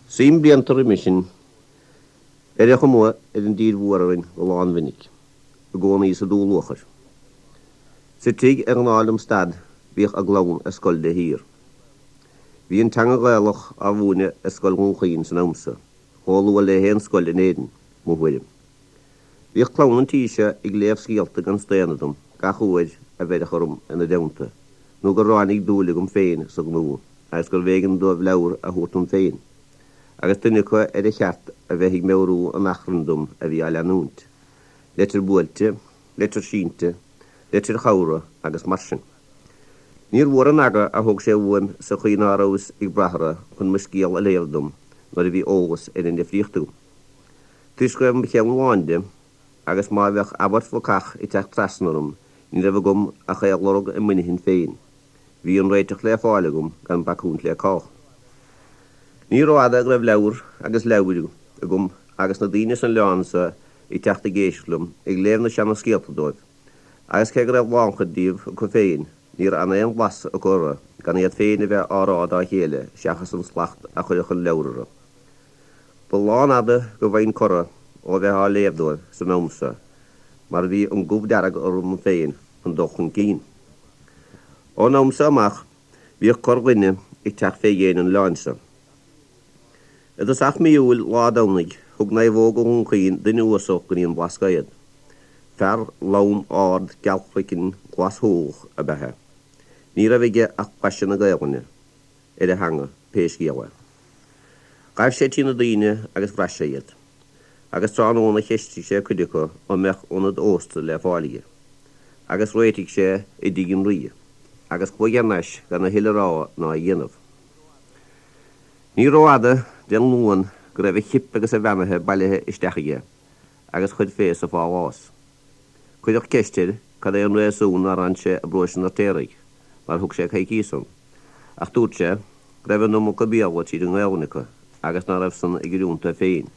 Suim blianta roimhe sin, bheireadh amuigh ar an dtír mhór orainn go lánmhinic, i gcónaí sa dúluachair. Sa tigh ar ghnáth liom stad bhíodh a gclann ar scoil de shíor. Bhí an teanga Ghaelach á mhúineadh i Scoil Dhún Chaoin san am so, chomh luath le haon scoil in Éirinn, mo thuairim. Bhíodh clann an tí seo ag léamh scéalta gan staonadh dom gach uair a bheireadh orm ina dteannta, nó gur ráinig dúil agam féin sa ghnó agus gurbh éigean dóibh leabhar a thabhairt dom féin, agus duine acu ar a cheart a bheith ag meabhrú an achrainn dom a bhí á leanúint, leitir buailte, leitir sínte, leitir chabhra agus mar sin. Níor mhór an aga a thóg sé uaim sa chaoi ná rabhas ag brath orthu chun mo scéal a léamh dom nuair a bhí eolas ar an difríocht agam. Toisc go raibh mo cheann lán de, agus má bheadh abairt bhacach ag teacht trasna orm, ní raibh agam ach é a lorg i m'intinn féin. Bhí an réiteach le fáil agam gan bacúint le cách. Ní rófhada go raibh leabhar agus leabhair agam agus na daoine san oileán so ag teacht ag éisteacht liom ag léamh na seana scéalta dóibh, agus cé go raibh lánchuid díobh acu féin, níor fhan aon bhlas acu orthu gan iad féin a bheith á rá dá chéile seachas an slacht a chuirfeadh an leabhar orthu. Ba lánfhada go bhfaighinn corradh ó bheith á léamh dóibh san am so, mar bhí an gomh dearg orm féin chun dul chun cinn. Ón am so amach bhíodh corrdhuine ag teacht fé dhéin an oileáin so. I dtosach mí Iúil lá Domhnaigh thug naomhóga Dhún Chaoin duine uasal go dtí an Blascaod. Fear lom ard gealchroiceann glas-shúileach ab ea é. Ní raibh aige ach blaiseadh na Gaelainne. ar a theanga, pé scéal é. Ghaibh sé trí na daoine agus bhraith sé iad. Agus tráthnóna cheistigh sé cuid acu an mbeadh ionad ósta le fáil aige. Agus réitigh sé i dtigh an Rí, agus chuaigh thar n-ais gan a thuilleadh rá ná a dhéanamh. Ní rófhada den Luan go raibh a chip agus a bheannaithe bailithe isteach aige agus chuir fé sa phálás. Cuireadh ceist air cad é an réasún nár fhan sé i bparóiste an Fheirtéaraigh, mar thug sé coicíos ann. Ach dúirt sé go raibh an iomarca Béarla tríd an nGaelainn acu agus ná raibh san ag oiriúint dó féin.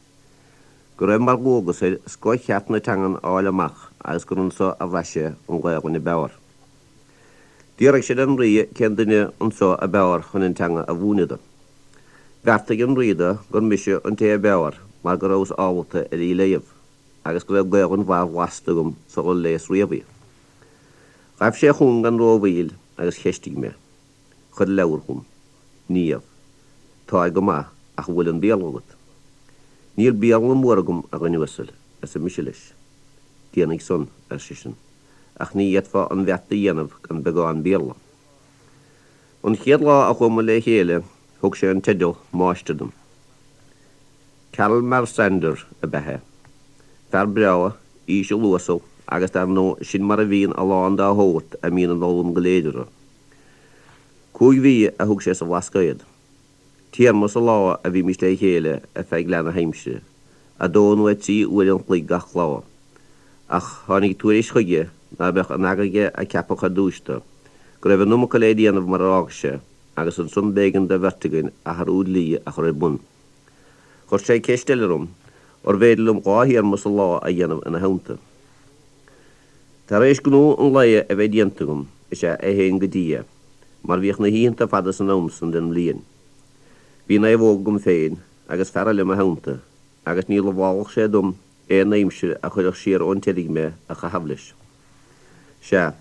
Go raibh mar dhualgas air scoth cheart na teangan a fháil amach agus gur anso a bhraith sé an Ghaelainn ab fhearr. D'fhiafraigh sé den Rí cén duine anso ab fhearr chun an teanga a mhúineadh do. Bheartaigh an Rí do gur mise an té ab fhearr mar go rabhas ábalta ar í léamh agus go raibh Gaelainn mhaith bhlasta agam sular léas riamh í. Ghaibh sé chugam gan rómhoill agus cheistigh mé. Chuir leabhar chugam. Niamh. Táir go maith, ach an bhfuil an Béarla agat? Níl Béarla mór agam, a dhuine uasail, arsa mise leis. Déanfaidh san, ar seisean, ach ní fhéadfá an bheart a dhéanamh gan beagán Béarla. An chéad lá a chuamar le chéile thug sé an teideal Máistir dom. Karl Marstrander ab ea é. Fear breá, íseal uasal agus dar ndóigh sin mar a bhíonn a lán dá shórt a mbíonn an fhoghlaim go léir orthu. 5 mhí a thug sé sa Bhlascaod. Téarma sa lá a bhímis le chéile ar feadh leath na haimsire, 2 nó 3 uair an chloig gach lá. Ach tháinig tuairisc chuige ná beadh an eagar aige a ceapadh ar dtúis dó, go raibh an iomarca le déanamh mar ar fhág sé, agus ansan b'éigean do bheirt againn athrú dlí a chur ar bun. Chuir sé ceist eile orm, arbh fhéidir liom 2 théarma sa lá a dhéanamh ina theannta. Tar éis gnó an lae a bheith déanta agam is ea a théinn go dtí é, mar bhíodh na hoícheanta fada san am san den mbliain. Bhí naomhóg agam féin agus fear eile i mo theannta, agus ní lamhálfadh sé dom aon aimsir a chuirfeadh siar ón tseilg mé a chaitheamh leis. Sea,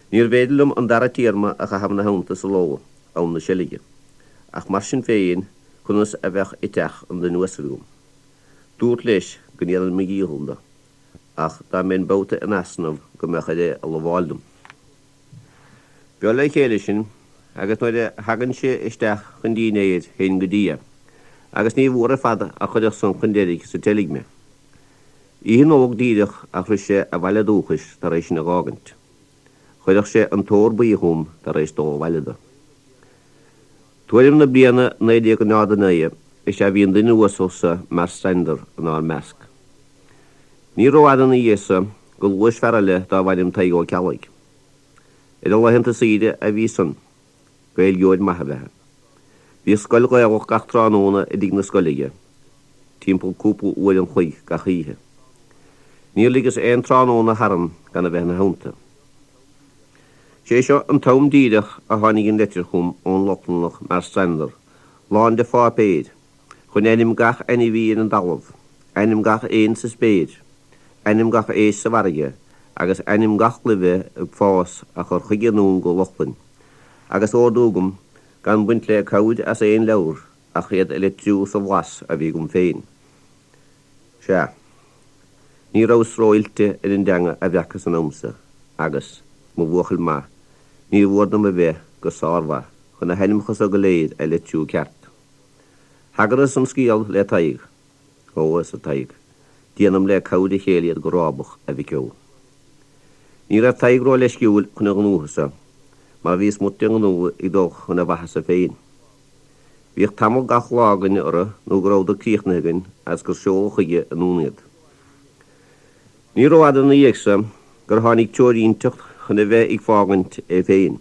níorbh fhéidir liom an dara téarma a chaitheamh ina theannta sa ló, am na seilge. Ach mar sin féin, conas a bheadh i dteach an duine uasail agam? Dúrt leis go ndéanfainn mo dhícheall do, ach dá mbeinn babhta in easnamh go mbeadh air é a lamháil dom. B'eo le chéile sinn, agus nuair a thagainnse isteach chun dínnéir théinn go dtí é, agus ní mhór ar fad a chuirfeadh san chun deiridh sa tseilg mé. Oíche Nollag díreach a shroich sé a bhaile dúchais tar éis sinn a dh'fhágaint. Chuirfeadh sé an t-ór buí chugam tar éis dul abhaile do. Tuairim na bliana 1909 is ea bhí an duine uasal so Marstrander inár measc. Ní rófhada ina dhiaidh so go luais fear eile dárbh ainm Tadhg Ó Ceallaigh. Ar a laethanta saoire a bhí san. Gaeilgeoir maith ab ea é. Bhíodh scoil Ghaelach gach tráthnóna i dtigh na scoile aige, timpeall cúpla uair an chloig gach oíche. Níor ligeas aon tráthnóna tharam gan a bheith ina theannta. Sé seo an t-am díreach a tháinig an leitir chugam ón Lochlannach Marstrander, lán de pháipéir. Chun ainm gach ainmhí ar an dtalamh, ainm gach éin sa spéir, ainm gach éisc sa bhfarraige, agus ainm gach luibhe ag fás a chur chuige anonn go Lochlainn, agus ordú agam gan baint le cabhair as aon leabhar ach iad a litriú sa bhlas a bhí agam féin. Sea. Ní rabhas ró-oilte ar an dteanga a bhreacadh san am so, agus, mo bhuachaill maith, níor mhór dom a bheith go sármhaith chun na hainmneacha so go léir a litriú ceart. Thagarthas an scéal le Tadhg. Ó, arsa Tadhg, déanam le cabhair a chéile iad go rábach, a mhic ó. Ní raibh Tadhg ró-leisciúil chun an ghnótha so, mar bhí smut den ghnó ag dul chun a mhaitheasa féin. Bhíodh tamall gach lá againn orthu nó go rabhadar críochnaithe againn agus gur seoladh chuige anonn iad. Ní rófhada ina dhiaidh so gur tháinig treoir ínteacht chun a bheith ag fágaint é féin.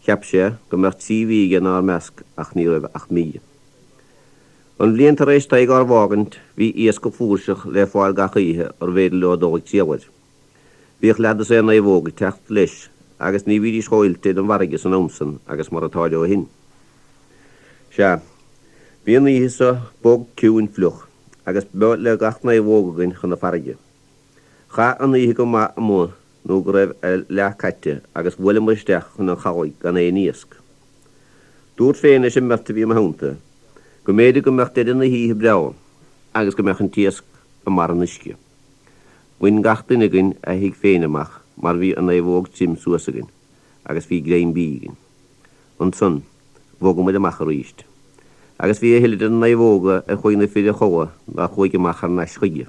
Cheap sé go mbeadh trí mhí aige inár measc ach ní raibh ach mí. An bhliain tar éis Tadhg ár bhfágaint bhí iasc go flúirseach le fáil gach oíche arbh fhéidir leo dul ag triall air. Bhíodh leath dosaen naomhóg ag teacht leis agus ní bhídís chomh oilte ar an bhfarraige san am san agus mar atáid ó shin. Sea, bhí an oíche so bog ciúin fliuch agus ba le gach naomhóg againn chun na farraige. Chaith an oíche go maith amuigh nó go raibh a leath caite agus bhuaileamar isteach chun an chalaidh gan aon iasc. Dúrt féin leis an mbeirt a bhí i mo theannta go mb'fhéidir go mbeadh deireadh na hoíche breá agus go mbeadh an t-iasc i mbarr an uisce. Bhain gach duine againn a thigh féin amach mar bhí an naomhóg tirim suas againn agus bhí greim bídh againn. Ansan, bhogamair amach arís. Agus bhí a thuilleadh de na naomhóga ar chuaigh na fir a chodladh nár chuaigh amach thar n-ais chuige.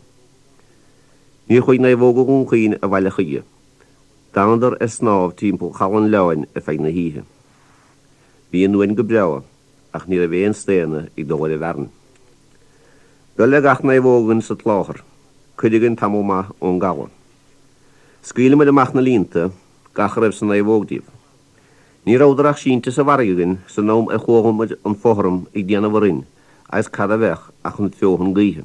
Níor chuaigh naomhóga Dhún Chaoin abhaile chuige. D'fhanadar ar snámh timpeall Chaladh an Oileáin ar feadh na hoíche. Bhí an uain go breá, ach ní raibh aon staonadh ag dul ar an bhfearann. Ba le gach naomhóg againn sa tsláthar, cuid againn tamall maith ón gcaladh. Scaoileamair amach na líonta, gach a raibh sa naomhóg díobh. Ní rabhadar ach sínte sa bhfarraige againn san am ar chualamair an fothram ag déanamh orainn agus cad a bheadh ach an feothan gaoithe.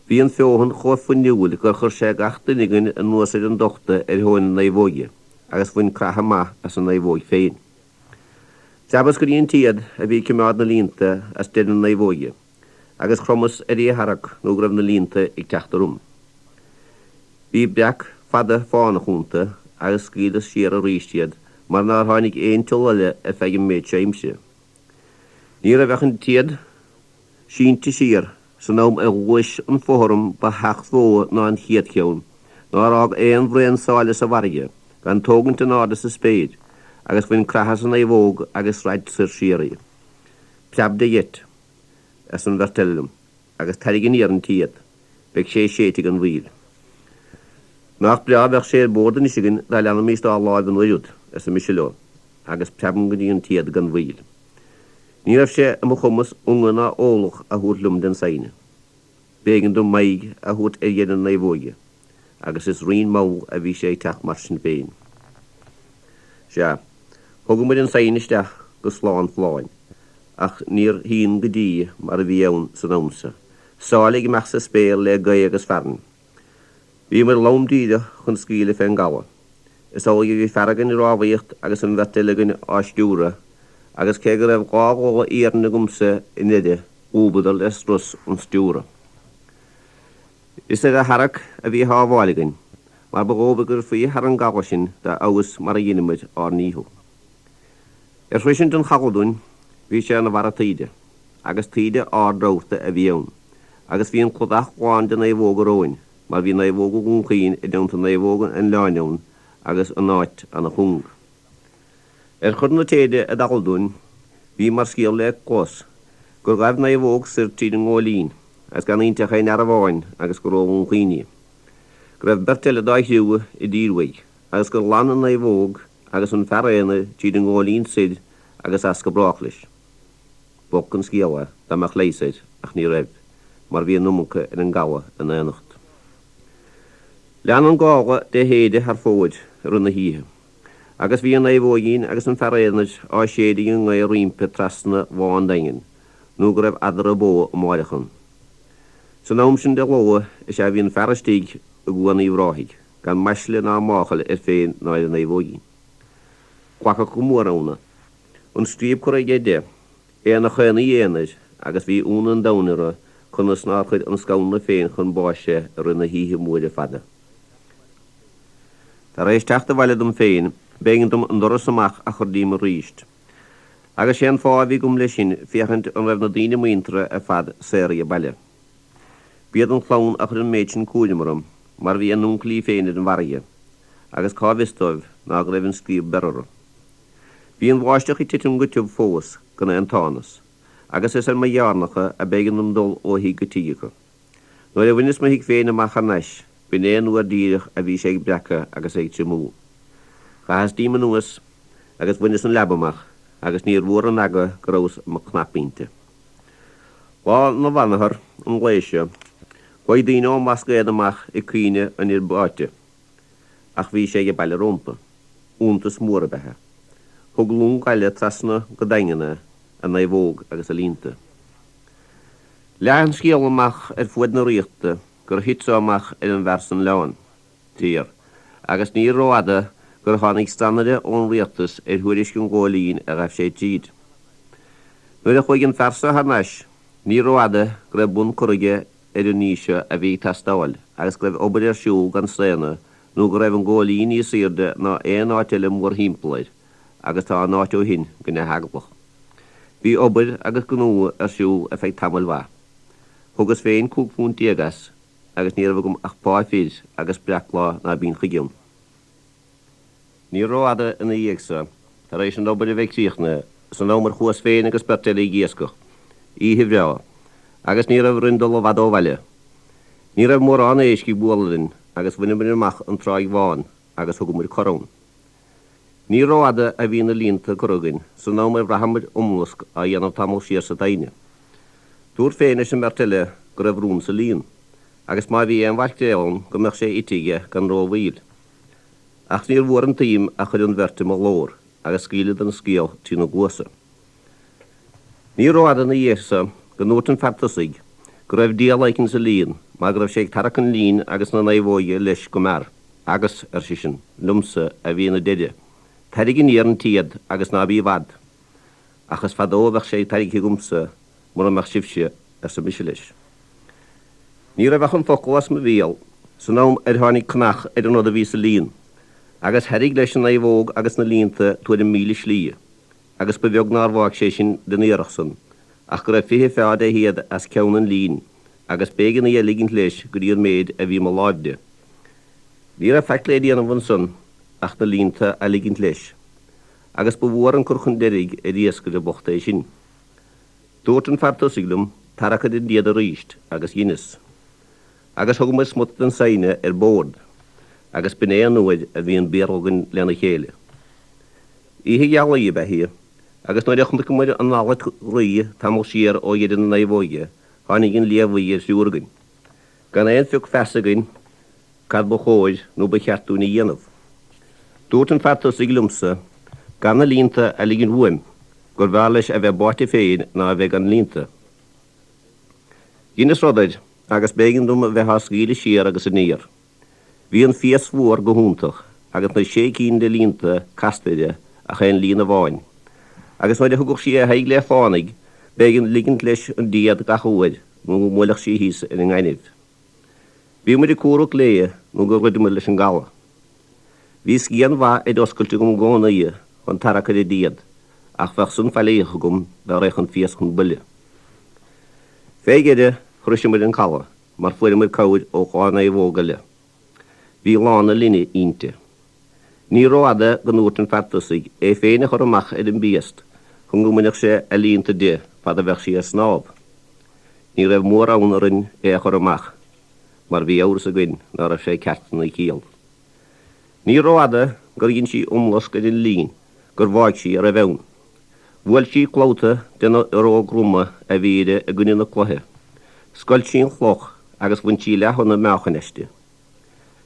Bhí an feothan chomh fuinniúil gur chuir sé gach duine againn anuas ar an dtochta ar thóin na naomhóige agus bhain creathadh maith as an naomhóig féin. Phreabas go dtí an téad a bhí ag coimeád na líonta as deireadh na naomhóige agus chromas ar í a tharrac nó go raibh na líonta ag teacht orm. Bhí breac fada fánach iontu agus scaoileas siar arís iad mar nár tháinig aon tsiolla eile ar feadh an méid seo aimsire. Ní raibh ach an téad sínte siar san am ar ghluais an fothram ba sheachtmhóa ná an chéad cheann, nár fhág aon bhraon sáile sa bhfarraige gan tógaint in airde sa spéir, agus bhain creathadh as an naomhóg agus sraid soir siar í. Preab de gheit, arsa an bheirt eile liom. agus tarraing aniar an téad, beidh sé séidte gan mhoill. Nach breá a bheadh sé ar bord anois againn dá leanfaimís dár láimh an oiread, arsa mise leo, agus preabaim go dtí an téad gan mhoill. Ní raibh sé i mo chumas unga ná eolach a thabhairt liom den saighne. B'éigean dom m'aghaidh a thabhairt ar dheireadh na naomhóige, agus is righin mall a bhí sé ag teacht mar sin féin. Sea, thugamair an saighne isteach go slán folláin. Ach níor shín go dtí mar a bhí ann san am so, sáile ag imeacht sa spéir le gaoth agus fearthainn. Bhíomair lom díreach chun scaoileadh fén gcaladh. Is amhlaidh a bhí fear againn ag rámhaíocht agus an bheirt eile againn á stiúradh, agus cé go raibh dhá ghola iarainn agamsa i ndeireadh, dhúbadar le strus an stiúradh. Is ar a tharrac a bhí a shábháil againn, mar ba dhóbair go gcuirfí thar an gcaladh sinn dá fheabhas mar a dheineamair ár ndícheall. Ar shroisint an chalaidh dúinn, bhí sé ina bharra taoide, agus taoide ard-rabharta a bhí ann, agus bhí an cladach lán de naomhóga romhainn, mar bhí naomhóga Dhún Chaoin i dteannta naomhóga an oileáin ann agus an áit ana chúng. Ar chur na taoide i dtalamh dúinn, bhí mar scéal le clos, gur ghaibh naomhóg soir tríd an ngóilín, agus gan inti ach aon fhear amháin agus gur ó Dhún Chaoin í. Go raibh beirt eile dá chriú i dtír uaidh, agus gur ghlan an naomhóg agus an fear aonair tríd an ngóilín soir agus as go brách leis. B'olc an scéal é dá mbeadh leigheas air ach ní raibh, mar bhí an iomarca ar an gcaladh in aonacht. Lean an gála de shéideadh thar fóir i rith na hoíche, agus bhí an naomhóigín agus an fear aonair á séideadh ag an ngaoth roimpi trasna Bhá an Daingin nó go raibh eadra bó amáireach ann. San am sin de ló is ea a bhí an fear istigh i gCuan Uíbh Ráthaigh. gan maisle ná máchail air féin ná ar an naomhóigín. Glacadh go mór ann é. An scríob curtha aige de, é ina chaonaí aonair agus bhí ionadh an domhain orthu conas nár chuir an scanradh féin chun báis é i rith na hoíche móire fada. Tar éis teacht abhaile dom féin, b'éigean dom an doras amach a chur díom aríst. Agus sé an fáth a bhí agam leis sin féachaint an raibh na daoine muinteartha ar fad saothraithe abhaile. B'iad an chlann a chuir an méid sin cúraim orm mar bhí a n-uncailí féin ar an bhfarraige, agus cá bhfios dóibh ná go raibh an scríob beirthe orthu. Bhí an bháisteach ag titim go tiubh fós gan aon tánas, agus is ar mo dheárnacha a b'éigean dom dul ó thigh go tigh acu. Nuair a bhaineas mo thigh féin amach thar n-ais, b'in é an uair díreach a bhí sé ag breacadh agus é ag triomú. Chaitheas díom anuas agus bhaineas an leaba amach, agus níor mhór an eagla go rabhas i mo chnap inti. Lá na bhanathar an lae seo, chuaigh daoine ón mBlascaod amach ag caoineadh an fhir báite, ach bhí sé age baile rómpa. Iontas mór ab ea é. Thug long gaile trasna go Daingean é, a naomhóg agus a líonta. Leath an scéal amach ar fuaid na ríochta gur thit so amach ar an bhfear san oileán thiar, agus ní rófhada gur tháinig stanaire ón rialtas ar thuairisc an ghóilín a ghaibh sé tríd. Nuair a chuaigh an fear so thar n-ais, ní rófhada go raibh bun curtha aige ar an ní seo a bhí ag teastáil agus go raibh obair ar siúl gan staonadh nó go raibh an góilín níos aoirde ná aon áit eile mórthimpeall air agus tá an áit ó shin go neamheaglach. Bhí obair agus gnó ar siúl ar feadh tamaill mhaith. Thugas féin 15 phunt as agus ní raibh agam ach pá fir agus breaclá ná bínn chuige ann. Ní rófhada ina dhiaidh so, tar éis an obair a bheith críochnaithe, san am ar chuas féin agus beirt eile ag iascach, oíche bhreá, agus ní raibh orainn dul i bhfad ó bhaile. Ní raibh mórán éisc ag bualadh linn agus bhaineamair amach an Tráigh Bhán agus thugamair cor ann. Ní rófhada a bhí na líonta curtha againn san am ar bhraitheamair iomlasc á dhéanamh tamall siar sa tsaighne. Dúrt féin leis an mbeirt eile go raibh rún sa líon, agus má bhí aon mhaicréal ann go mbeadh sé ite aige gan rómhoill. Ach níor mhór an tsuim a chuir an bheirt i mo ghlór agus scaoileadh den scéal trína gcluasa. Ní rófhada ina dhiaidh so go ndúirt an fear tosaigh go raibh diabhal éicint sa líon mar go raibh sé ag tarrac an lín agus na naomhóige leis go mear agus, ar seisean, liomsa a bhí ina deireadh, tairrig aniar an téad agus ná bí i bhfad. Ach is fadó a bheadh sé tairgthe agamsa mura mbeadh sibhse, arsa mise leis. Ní raibh ach an focal as mo bhéal san am ar tháinig cnach ar an rud a bhí sa líon, agus thairrig leis an naomhóg agus na líonta tuairim míle slí, agus ba bheag nár bháigh sé sinn den iarracht san, ach go raibh 20 feá de théad as ceann an lín, agus b'éigean í a ligint leis go dtí an méid a bhí mo láimh de. Ní raibh faic le déanamh ansan ach na líonta a ligint leis, agus ba mhór an cur chun deiridh ar iascaire bocht é sin. Dúirt an fear tosaigh liom tarrac ar an dtéad aríst agus dheineas. Agus thugamair smut den saighne ar bord, agus b'in é an uair a bhí an Béarla againn lena chéile. Oíche ghealaí ab ea í, agus nuair a chonaiceamair an fhallaing ghroí tamall siar ó dheireadh na naomhóige tháinig an liathbhuí ar thriúr againn, gan aon phioc feasa againn cad ba chóir nó ba cheart dúinn a dhéanamh. Dúirt an fear tosaigh liomsa gan na líonta a ligint uaim, gurbh fhearr leis a bheith báite féin ná a bheith gan líonta. Dheineas rud air agus b'éigean dom a bheith á scaoileadh siar agus aniar. Bhí an phiast fuar go hiontach agus na sé cinn de líonta casta uirthi ach aon líon amháin, agus nuair a thugadh sí a haghaidh le fánaidh b'éigean ligint leis an dtéad gach uair nó go mbuailfeadh sí thíos ar an ngaineamh. Bhí muid ag comhrac léi nó gur dhruideamair leis an gcaladh. Bhí scian mhaith ar oscailt agam i gcónaí chun tarrac ar an dtéad, ach bheadh san faillíoch agam dá raghadh an phiast chun buile. Fé dheireadh shroiseamair an caladh mar fuaireamair cabhair ó dhá naomhóg eile. Bhí lán na linne inti. Ní rófhada go ndúirt an fear tosaigh é féin a chur amach ar an bpiast chun go mbainfeadh sé a líonta di fad a bheadh sí ar snámh. Ní raibh mórán orainn é a chur amach mar bhí amhras againn ná raibh sé ceart ina chiall. Ní rófhada gur dhein sí iomlasc ar an líon gur bháigh sí a raibh ann. Bhuail sí clabhta den iaróg dhroma a bhí uirthi i gcoinne na cloiche. Scoilt sí an chloch agus bhain sí leath-thonna meáchain aisti.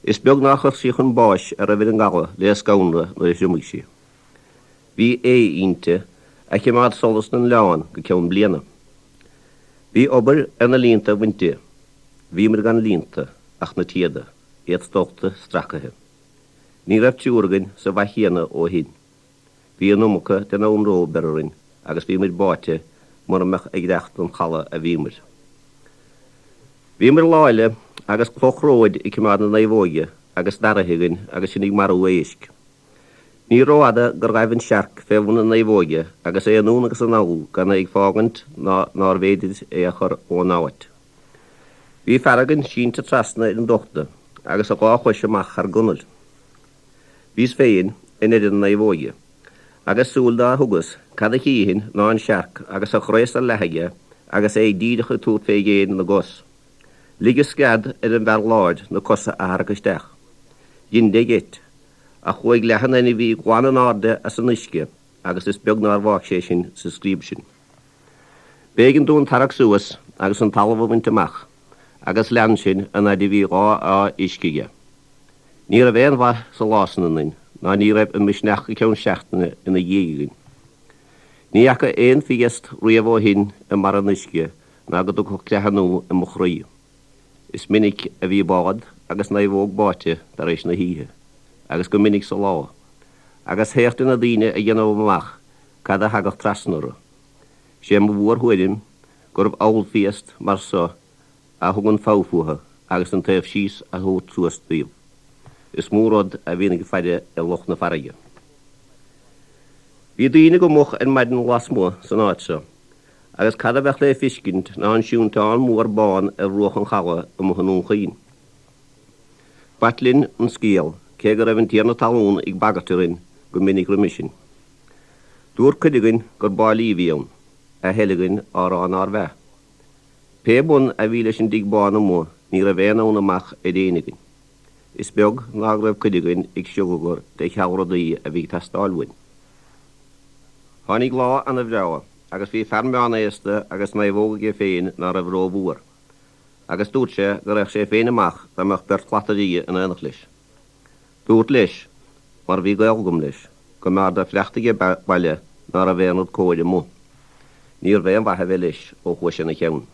Is beag nár chuir sí chun báis a raibh ar an gcaladh le scanradh nuair a thriomaigh sí. Bhí ae inti a chimeád solas don oileán go ceann bliana. Bhí obair ar na líonta a bhaint di. Bhíomair gan líonta ach na téada, iad stolptha stracaithe. Ní raibh triúr againn sa mhaith chéanna ó shin. Bhí an iomarca den anró beirthe orainn agus bhíomair báite Mura mbeadh ag reacht don chaladh a bhíomair. Bhíomair lá eile agus cloch róid ag coimeád na naomhóige agus staraithe againn agus sinn ag marú éisc. Ní rófhada gur ghaibh an searc fé bhun na naomhóige agus é anonn agus anall gan é ag fágaint ná nárbh fhéidir é a chur ón áit. Bhí fear againn sínte trasna ar an dtochta agus a dhá chois amach thar gunnail. Bhíos féin i ndeireadh na naomhóige. Agus súil dá thugas, cad a chífinn ná an searc agus a ghraos ar leathadh aige agus é díreach ag tabhairt fé dhéin na gcos. Ligeas scread ar an bhfear láir na cosa a tharrac isteach. Dhein de gheit, ach chuaigh leath an ainmhí glan in airde as an uisce agus is beag nár bháigh sé sinn sa scríob sin. B'éigean dúinn tarrac suas agus an talamh a bhaint amach agus lean sinn an fhaid a bhí dhá fheá uisce aige. Ní raibh aon mhaith sa lá san ionainn ná ní raibh an misneach go ceann seachtaine ina dhiaidh againn. Ní fhaca aon phiast riamh ó shin i mbarra an uisce ná go dtugfadh creathadh nua i mo chroí. Is minic a bhí bád agus naomhóg báite tar éis na hoíche, agus go minic sa lá, agus shaoth de na daoine a dhéanamh amach cad a thagadh trasna orthu. Sé mo mhór-thuairim gurbh ollphiast mar so a thugann fogha fúthu agus an taobh síos a thabhairt suas daoibh. Is mó rud a bhíonn ag faire ar lucht na farraige. Bhí daoine go moch ar maidin lasmuigh san áit seo, agus cad a bheadh le fiscint ná an sínteán mór bán ar bhruach an chalaidh amuigh i nDún Chaoin. B'ait linn an scéal, cé go raibh an tiarna talún ag bagairt orainn go minic roimhe sin. Dúirt cuid againn gur báillí a bhí ann, a thuilleadh againn á rá nárbh ea. Pé bun a bhí leis an dtigh bán amuigh ní raibh aon fhonn amach ar éinne againn. Is beag ná go raibh cuid againn ag sliogagar de cheal rudaí a bhí ag teastáil uainn. Tháinig lá ana bhreá agus bhí fear meánaosta agus naomhóg aige féin ná raibh ró-mhór, agus dúirt sé go raghadh sé féin amach dá mbeadh beirt shlatairí in aonacht leis. Dúrt leis, mar bhí gaol agam leis, go mb'fhearr dó fanacht aige baile ná raibh aon rud cóir amuigh. Níorbh aon mhaith a bheith leis ó chuaigh sé 'na cheann.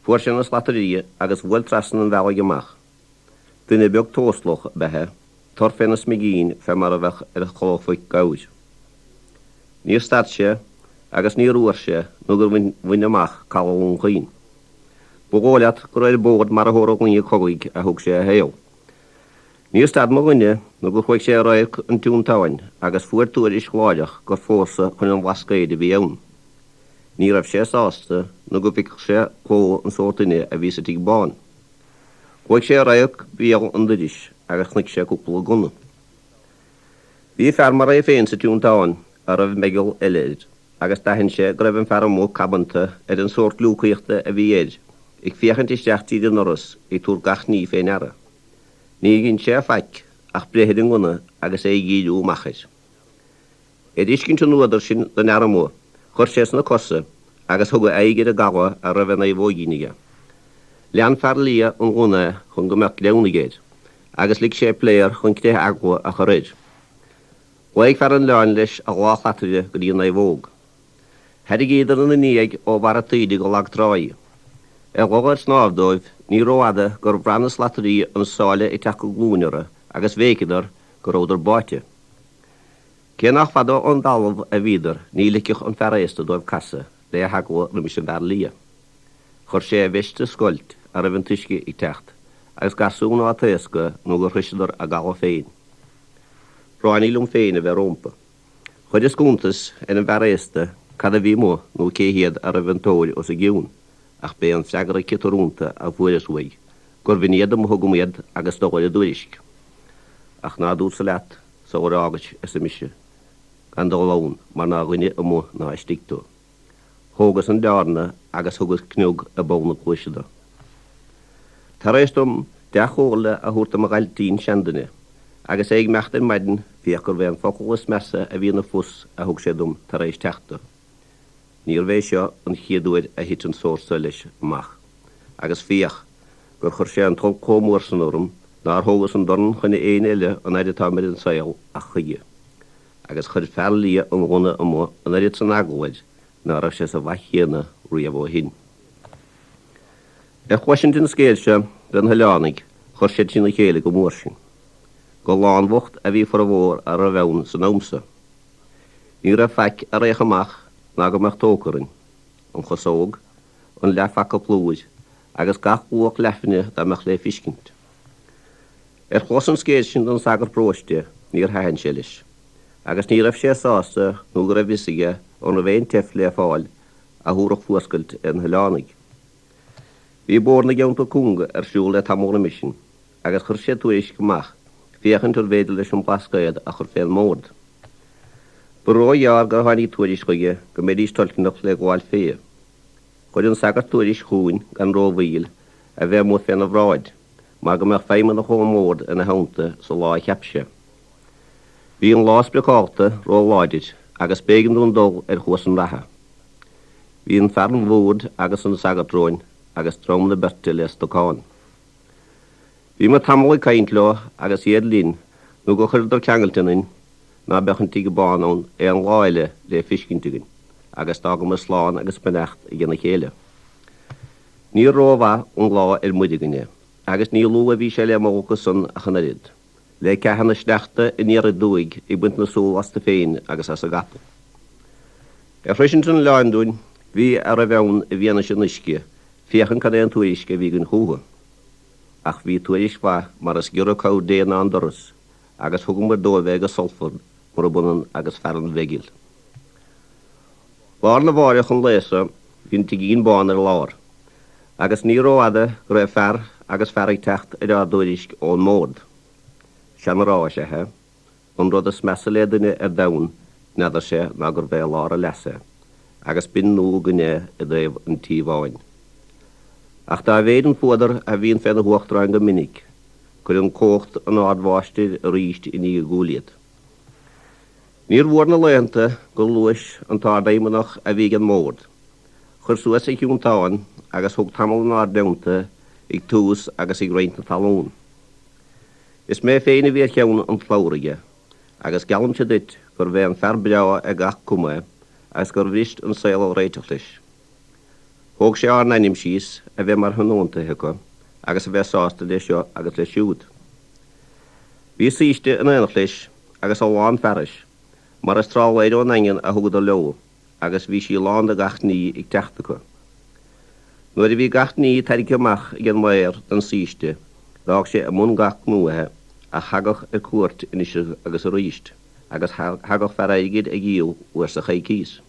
Fuair sé na slatairí agus bhuail trasna an bhealaigh amach. Duine beag tomhaslach ab ea é, tor féna smigín fé mar a bheadh ar chlóphoic gabhair. Níor stad sé agus níor fhuar sé nó gur bhain amach caladh Dhún Chaoin. Ba dhóigh leat gur ar bord maraitheora loinge cogaidh a thug sé a shaol. Níor stad mo dhuine nó gur chuaigh sé i radharc an triúntáin agus fuair tuairisc láithreach gur fórsa chun an Bhlascaoid a bhí ann. Ní raibh sé sásta nó go bhfeicfeadh sé cló an sórt duine a bhí sa tigh bán. Chuaigh sé i radharc bhéal an doiris agus chonaic sé cúpla gunna. Bhí fear mar é féin sa triúntán a raibh meigeall eile air agus d'aithin sé go raibh an fear amuigh cabanta ar an sórt gliúcaíochta a bhí air, ag féachaint isteach tríd an ndoras ag tabhairt gach ní fé ndeara. Ní dhein sé faic ach breith ar an ngunna agus é ag díriú amach air. Ar fheiscint an fhuadair sin don fhear amuigh, chuir sé sna cosa agus thug a aghaidh ar an gcaladh a raibh a naomhóigín aige. Lean fear liath an ghunna é chun go mbeadh gleann aige air, agus lig sé pléar chun crith eagla a chur air. Ghlaoigh fear an oileáin leis a dhá shlataire go dtí an naomhóg. Thairrigíodar ina ndiaidh ó bharr an taoide go lag trá í. Ar dhul ar snámh dóibh, ní rófhada gur bhraith na slatairí an sáile ag teacht go glúin orthu agus bhéiceadar go rabhadar báite. Cé nach fada ón dtalamh a bhíodar ní ligfeadh an fear aosta dóibh casadh le heagla roimis an bhfear liath. Chuir sé a veist i scoilt a raibh an t-uisce ag teacht agus garsún á taoscadh nó gur shroiseadar a gcaladh féin. Ráinig liom féin a bheith rómpa. Chuireas cuntas ar an bhfear aosta cad a bhí amuigh nó cé hiad a raibh an tóir os a gcionn, ach b'é an freagra ciotrúnta a fuaireas uaidh, gurbh in iad amuigh agam iad agus dul ar a dtuairisc. Ach ná dúrtsa leat sular fhágais, arsa mise, gan dul ann mar nár dhuine amuigh ná istigh tú. Thógas an bearna agus thugas cniog i bpoll na cluaise dó. Tar éis dom dea-chomhairle a thabhairt do mo dhailtín seanduine, agus é ag imeacht ar maidin, féach gurbh é an focal is measa a bhí ina phus a thug sé dom tar éis teacht dó. Níorbh é seo an chéad uair a thit an sórt so leis amach, agus féach gur chuir sé an t-olc chomh mór san orm nár thógas an dorn chun éinne eile an fhaid atáim ar an saol ach chuige. agus chuir fear liath an ghunna amuigh an oiread san eagla air ná raibh sé sa mhaith chéanna riamh ó shin. Ar chloisint an scéil seo do na hoileánaigh chuir siad trína chéile go mór sinn. Go lánbhocht a bhí formhór a raibh ann san am so. Ní raibh faic a raghadh amach ná go mbeadh tógtha orainn. an chosóg, an leathphaca plúir, agus gach luach leathphingine dá mbeadh le fiscint. Ar chlos an scéil sin don sagart paróiste níor thaitin sé leis, agus ní raibh sé sásta nó go raibh fhios aige an raibh aon tseift le fáil a thabharfadh fuascailt ar na hoileánaigh. Bhí Bord na gCeantar Cúng ar siúl le tamall roimis sin agus chuir sé tuairisc amach féachaint arbh fhéidir leis an Blascaod a chur fén mBord. Ba róghearr gur tháinig tuairisc chuige go mbeidís toilteanach le gabháil fé. Chuir an sagart tuairisc chugainn gan rómhoill a bheith amuigh féna bhráid mar go mbeadh feidhmeannach ón mBord ina theannta sa lá a cheap sé. Bhí an lá spriocdháta róláidir agus b'éigean dúinn dul ar chuas an reatha. Bhí an fear an bhoird agus an sagart romhainn agus drom na beirte le stocán. Bhíomar tamall ag caint leo agus iad linn nó gur chuireadar ceangailt ionainn ná beadh an Tigh Bán ann aon lá eile le fiscint againn agus d'fhágamar slán agus beannacht ag ina chéile. Níor rómhaith an lá ar muir againn é agus ní lú a bhí sé le moladh acu san ach an oiread. le ceathanna sneachta aniar aduaidh ag baint na súl astu féin agus as a gcapall. Ar shroisint an oileáin dúinn, bhí a raibh ann i bhfianaise an uisce, féachaint cad é an tuairisc a bhí againn chúthu. Ach bhí tuairisc mhaith mar is giorra cabhair Dé ná an doras, agus thugamar dóibh é go sultmhar, murab ionann agus fear an mheigill. Lá arna mháireach an lae so bhí an Tigín Bán ar lár, agus ní rófhada go raibh fear agus fear ag teacht ar ár dtuairisc ón mBord. Seana-rá is ea é, an rud is measa le duine ar domhan n'fheadarse ná gurbh é lár a leasa é, agus b'in nua againn é i dtaobh an Tí Bháin. Ach dá mhéid an fuadar a bhíonn fé na huachtaráin go minic, cuireann cumhacht an ardmháistir aríst i ndiaidh a gcúil iad. Níor mhór na laethanta gur ghluais an t-ardfheidhmeannach a bhí ag an mBord. Chuir suas a thiontán agus thug tamall inár dteannta ag tomhas agus ag roinnt na talún. Is mé féin a bhí ar cheann an tslabhra aige, agus geallaimse duit gurbh é an fear breá ar gach cuma é agus gur bhrist an saol a réiteach leis. Thóg sé ár n-ainm síos a bheith mar thionóntaithe acu agus a bheith sásta leis seo agus leis siúd. Bhí saoiste in éineacht leis agus a lán fearais, mar is trálaeir ón nDaingean a thugadar leo agus bhí sí lán de gach ní ag teacht acu. Nuair a bhí gach ní tairgthe amach ag an maor don saoiste, d'fhág sé i mbun gach gnóithe ach thagadh ar cuairt anois agus aríst, agus thagadh fear airgid ag díol uair sa choicíos.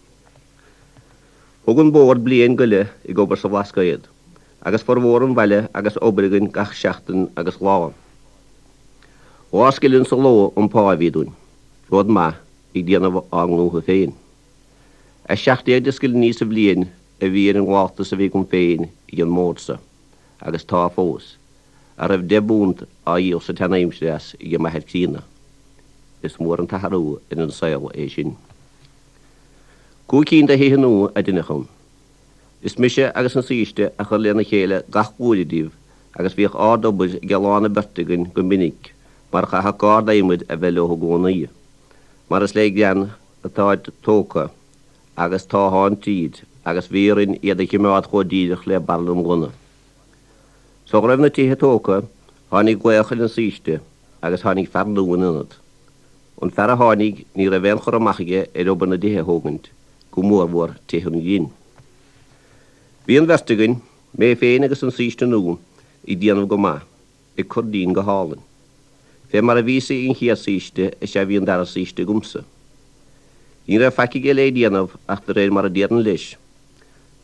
Thug an Bord bliain go leith ag obair sa Bhlascaod, agus formhór an bhaile agus obair againn gach seachtain agus lá. 2 scilling sa ló an pá a bhí dúinn, rud maith, ag déanamh ár ngnótha féin. 17 de scilliní sa bhliain a bhí ar an ngabháltas a bhí agam féin ag an mbord so, agus tá fós, a raibh £10 á dhíol sa tseanaimsir as ag m'athair críonna. Is mór an t-athrú ar an saol é sin. Cúig cinn de thithe nua a deineadh ann. Is mise agus an saoiste a chuir lena chéile gach blúire díobh agus bhíodh ard-obair ag lán na beirte againn go minic mar chaithfeadh gard adhmaid a bheith leo i gcónaí, mar is le grean atáid tógtha agus táthán tríd agus bhí orainn iad a chimeád chomh díreach le barra an ghunna. Sula raibh na tithe tógtha tháinig glaoch ar an saoiste agus tháinig fear nua in ionad. An fear a tháinig ní raibh aon chur amach aige ar obair na dtithe a thógaint, go mórmhór tithe an ghrinn. Bhí an bheirt againn, mé féin agus an saoiste nua, ag déanamh go maith, ag cur dínn go hálainn. Fé mar a bhíos ag an chéad saoiste is ea bhí an dara saoiste agamsa. Ní raibh faic aige le déanamh ach de réir mar a déarfainn leis.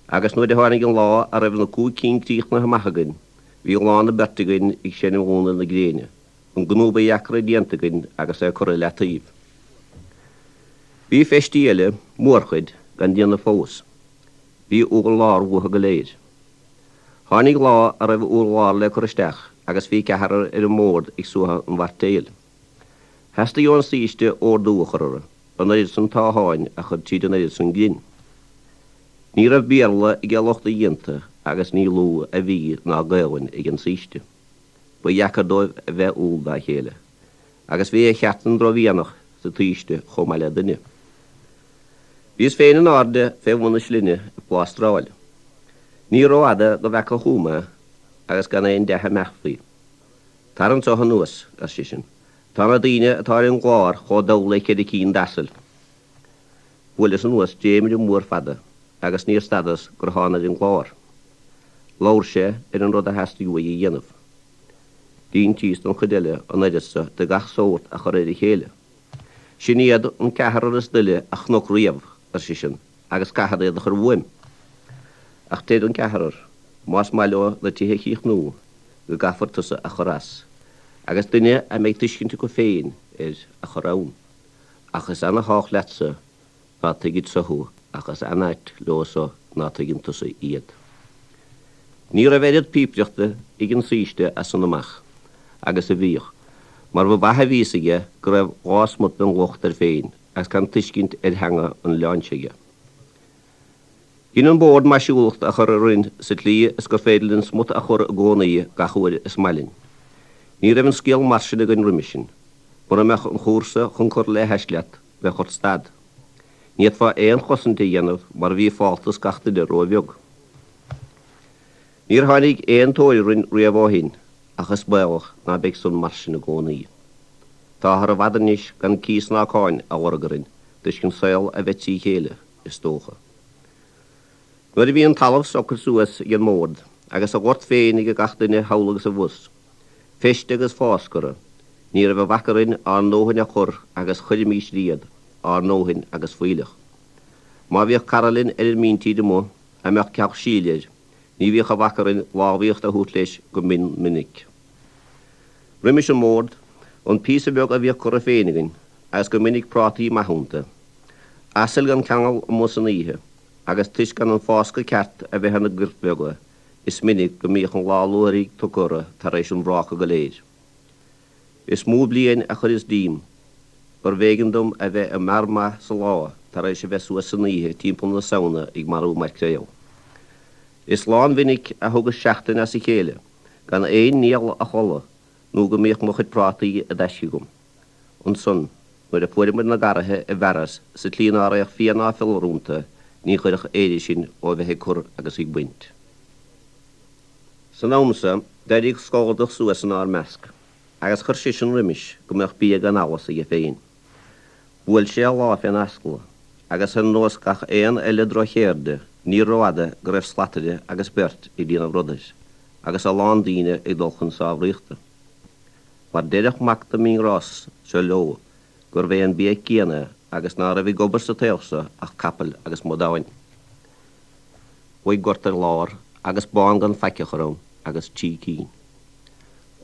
Agus nuair a tháinig an lá a raibh na cúig cinn críochnaithe amach againn, bhí lán na beirte againn ag seinm ghúna na gréine, an gnó ba dheacra déanta againn agus é curtha i leataobh. Bhí feistí eile, mórchuid, gan déanamh fós. Bhí urlár uathu go léir. Tháinig lá a raibh urlár le cur isteach agus bhí ceathrar ar an mbord ag suaitheadh an mhairtéil. Theastaigh ón saoiste ordú a chur orthu, an oiread san tátháin a chur tríd an oiread san grinn. Ní raibh Béarla ag lucht a dhéanta agus ní lú a bhí ná Gaelainn ag an saoiste. Ba dheacair dóibh a bheith umhal dá chéile, agus bhí a cheart den drochmhianach sa tsaoiste chomh maith le duine. Bhíos féin in airde fé bhun na slinne ag plástráil. Ní rófhada go bhfeaca chugam é agus gan aon dea-imeacht faoi. Tar anso anuas, ar seisean, tá na daoine atá ar an gclár chomh dall le ceithre cinn d'asail. Bhuaileas anuas dréimire mór fada. agus níor stadas gur thána ar an gclár. Labhair sé ar an rud a theastaigh uaidh a dhéanamh. D'insíos don chuid eile an oiread so de gach sórt a chur ar a chéile. Sin iad an ceathrar is doile a chonac riamh, ar seisean, agus caithfead iad a chur uaim. Ach deir an ceathrar, más maith leo na tithe a chríochnú, go gcaithfear tusa a chur as, agus duine a mbeidh tuiscint acu féin air a chur ann. Ach is ana-shách leatsa ná tuigid so thú, ach is ana-ait leo so ná tuigeann tusa iad. Ní raibh oiread píopaireachta ag an saoiste as san amach agus a bhíodh, mar ba mhaith a bhí fhios aige go raibh dhá smut den locht air féin agus gan tuiscint ar theanga an oileáin seo aige. Dhein an Bord maisiúlacht a chur orainn sa tslí is gur féidir linn smut a chur i gcónaí gach uair is maith linn. Ní raibh an scéal mar sin againn roimis sin. Mura mbeadh an chúrsa chun cur le hais leat, bheadh ort stad. Ní fhéadfá aon chosaint a dhéanamh mar bhí fáltas gach duine ró-bheag. Níor tháinig aon tóir orainn riamh ó shin, ach is baolach ná beidh san mar sin i gcónaí. Táthar i bhfad anois gan cíos ná cáin a lorg orainn toisc an saol a bheith trí chéile, is dócha. Nuair a bhí an talamh socair suas ag an mBord agus a ghort féin ag gach duine thall agus abhus, feiste agus fás curtha, ní raibh a bhac orainn ár ndóthain a chur agus chuirimíst iad, ár ndóthain agus fuílleach. Má bhíodh cara linn ar an míntír amuigh a mbeadh cealg síl air, ní bhíodh a bhac orainn lámhaíocht a thabhairt leis go mion minic. Roimis an mBord, an píosa beag a bhíodh curtha féin againn, agus go minic prátaí maithe iontu. Asail gan ceangal amuigh san oíche, agus toisc gan an fáscadh ceart a bheith ar na goirt bheaga, is minic go mbíodh an lá luaithrigh tugtha orthu tar éis an bhráca go léir. Is mó bliain a chuireas díom gurbh éigean dom a bheith i mbarr maith sa lá tar éis a bheith suas san oíche timpeall na Samhna ag marú maicréal. Is lánmhinic a thugas seachtain as a chéile gan aon néal a chodladh nó go mbíodh mo chuid prátaí i dtaisce agam. Ansan, nuair a fuaireamair na garraithe i bhfearas sa tslí ná raghadh fia ná fiolar iontu, ní chuirfeadh Éire sinn ó bheith ag cur agus ag baint. San am so, d'éirigh Scolardach suas inár measc, agus chuir seisean roimis go mbeadh bia gan allas aige féin. Bhuail sé a lámh fén ascla, agus ar nós gach aon eile droch-cheirde, níor rófhada go raibh slataire agus beirt ag déanamh rud air, agus a lán daoine ag dul chun sámhraíochta. Mar deireadh mac na mbinnghrás seo leo gurbh é an bia céanna agus ná raibh ag obair sa tsaol seo ach capaill agus madáin. Chuaigh gort ar lár agus bán gan faic a chur ann agus trí cinn.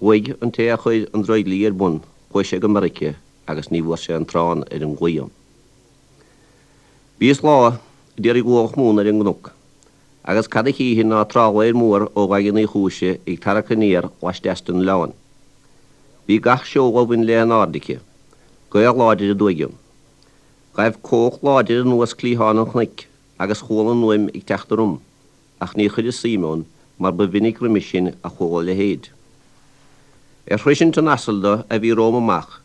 Chuaigh an té a chuir an Dráighlí ar bun, chuaigh sé go Meirice agus ní bhfuair sé an trán ar an gclaíon. Bhíos lá d'iarraidh ualach móna ar an gcnoc agus cad a chífinn ná trálaer mór ó Dhaingean Uí Chúise ag tarrac aniar laisteas den oileán. Bhí gach seol a bhain léi in airde aici. Gaoth láidir aduaidh ann. Ghaibh cóch láidir anuas cliathán an chnoic agus chuala an fhuaim ag teacht orm, ach níor chuireas suim ann mar ba mhinic roimis sin a chuala a leithéid. Ar shroisint an asail do a bhí romham amach,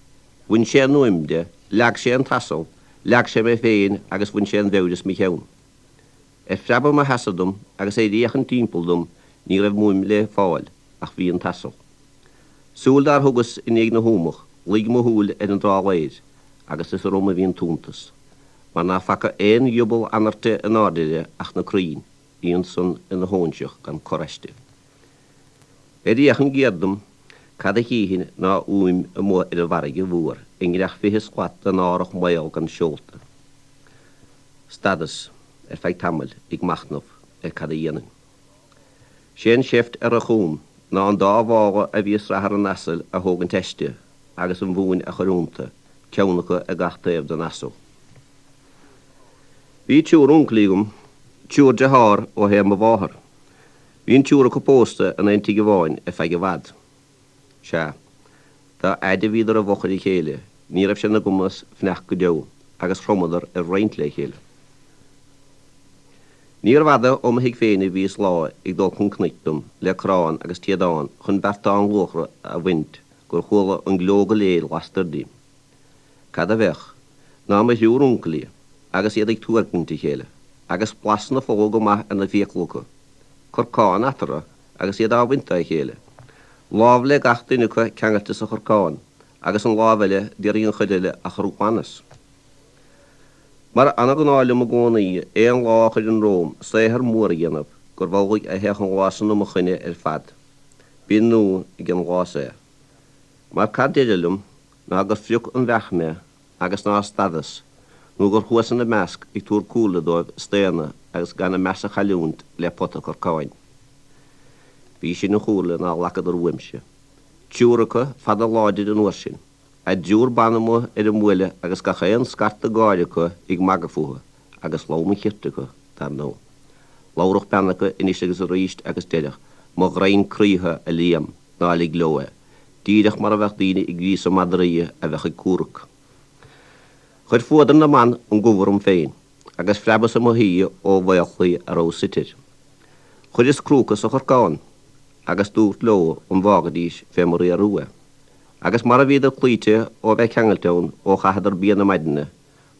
bhain sé an fhuaim de, leag sé an t-asal, leag sé mé féin agus bhain sé an mheabhair as mo cheann. Ar phreabadh mo sheasamh dom agus ar fhéachaint timpeall dom ní raibh m'fhuaim le fáil ach bhí an t-asal. Súil dár thugas i ndiaidh na huamach, luigh mo shúil ar an dtrálaer agus is orm a bhí an t-iontas, mar ná faca aon ghiobal anairte in airde uirthi ach na crainn, í ansan ina hóinseach gan cor aisti. Ar fhéachaint géar dom, cad a chífinn ná uaim amuigh ar an bhfarraige mhór i ndreach 20 slat den árthach maol gan seolta. Stadas ar feadh tamaill ag machnamh ar cad a dhéanfainn. Sé an tseift a rith chugam ná an dá mhála a bhí i srathar an asail a thógaint aisti agus an mhóin a chur iontu, ceann acu ag gach taobh den asal. Bhí triúr uncailí agam, triúr dearthár ó thaobh mo mháthar. Bhí an triúr acu pósta in aon tigh amháin ar feadh i bhfad. Sea, dá fhaid a bhíodar i bhfochair a chéile, ní raibh sé 'na gcumas fanacht go deo, agus chromadar ar roinnt le chéile. Níorbh fhada ó mo thigh féin a bhíos lá ag dul chun cnoic dom le corrán agus téadán chun beartán luachra a bhaint gur chuala an gleo go léir lastoir díom. Cad a bheadh, ná mo thriúr uncailí, agus iad ag tuargaint a chéile, agus blas na fola go maith ar na fiacla acu. Corcán eatarthu agus iad á bhaint dá chéile. Lámh le gach duine acu ceangailte sa chorcán agus an lámh eile d'iarraidh an chuid eile a chur glan as. Mar ana-ghnáth liom i gcónaí aon lá a chuirfinn romham saothar mór a dhéanamh, gurbh amhlaidh a théadh an lá san i mo choinne ar fad. B'in nó ag an lá so é. Mar cad deireadh liom ná gur phrioc an bheach mé agus nár stadas nó gur chuas ina measc ag tabhairt comhairle dóibh staonadh agus gan a meas a chailliúint le pota corcáin. B'í sin an chomhairle nár ghlacadar uaimse. Triúr acu fada láidir an uair sin. A dtriúr ban amuigh ar an mbuaile agus gach aon scarta gáire acu ag magadh fúthu agus lom an chirt acu, dar ndóigh. Labhradh bean acu anois agus arís agus deireadh, Mo ghreidhn croídhe, a Liam, ná lig leo é. Díreach mar a bheadh daoine ag gríosadh madraí a bheadh ag comhrac. Chuir fuadar na mban an gomh orm féin agus phreabas i mo shuí ó mhaolchlaí a raibh suite air. Chuireas crúca sa chorcán agus dúrt leo an bhfágfaidís fé mo riaradh é. Agus mar a bhíodar cloíte ó bheith ceangailte ann ó chaitheadar bia na maidine,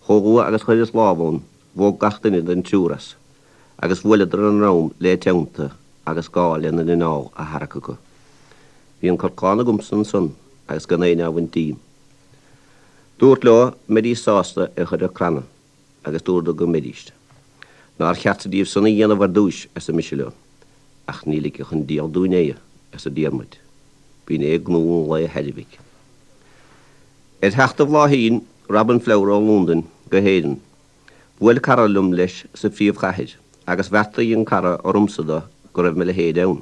chomh luath agus chuireas lámh ann, bhog gach duine den triúr as, agus bhuaileadar a ndroim le teannta agus gá lena n-anáil a tharrac acu. Bhí an corcán agamsa ansan agus gan éinne á bhaint díom. Dúrt leo an mbeidís sásta é chur ar cranna, agus dúradar go mbeidís. Nár cheartsa díobh san a dhéanamh ar dtúis, arsa mise leo. Ach ní ligfeadh an diabhal dúinn é, arsa Diarmuid. B'in é gnó an lae thairbhigh. Ar theacht do Bhláithín Robin Flower ó Londain go hÉirinn, bhuail cara liom leis sa phríomhchathair agus bheartaigh an cara ormsa do go raibh mo leithéid ann.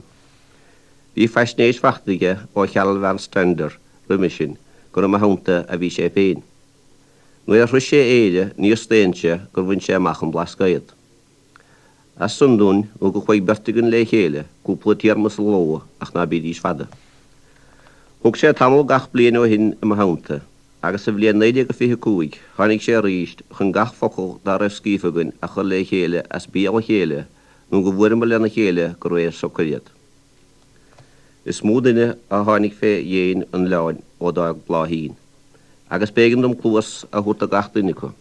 Bhí faisnéis fachta aige ó Charel van Stander roimhe sin gur i mo theannta a bhí sé féin. Nuair a shroich sé Éire níor staon sé gur bhain sé amach an Blascaod. As san dúinn nó go chuaigh beirt againn le chéile cúpla téarma sa ló ach ná bídís fada. Thug sé tamall gach bliain ó shin i mo theannta agus sa bhliain 1925 tháinig sé arís chun gach focal dá raibh scríofa againn a chur le chéile as béal a chéile nó go bhfuaireamar lena chéile go réidh socair iad. Is mó duine a tháinig fé dhéin an oileáin ó d'fhág Bláithín agus b'éigean dom cluas a thabhairt do gach duine acu.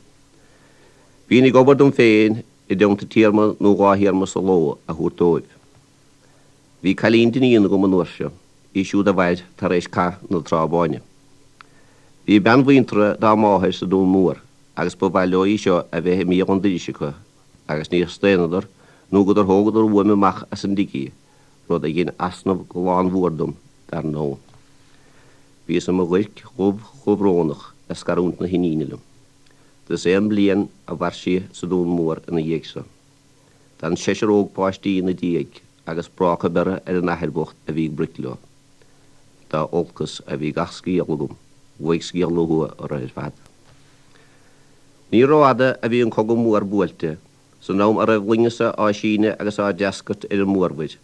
Bhínn ag obair dom féin i dteannta téarma nó dhá théarma sa ló a thabhairt dóibh. Bhí cailín d'iníon agam an uair seo, í siúd a mhair tar éis cath na Trá Báine. Bhí bean mhuinteartha dá máthair sa Dún Mór agus ba mhaith leo í seo a bheith i mbéal an doiris acu agus níor staonadar nó gur thógadar uaim amach as an dtigh í, rud a dhein easnamh go lánmhór dom, dar ndóigh. Bhíos i mo dhuirc dhubh dhubhrónach ag scarúint na hiníne liom. Dosaen bliain a mhair sí sa Dún Mór ina dhiaidh so. D'fhan seisear óg páistí ina diaidh agus bráca beirthe ar an athair bocht a bhí ag broic leo. Dá olcas a bhí gach scéal agam, bhuaigh scéal na huaighe orthu ar fad. Ní rófhada a bhí an cogadh mór buailte, san am a raibh loingeasa á síneadh agus á dtreascairt ar an mórmhuir,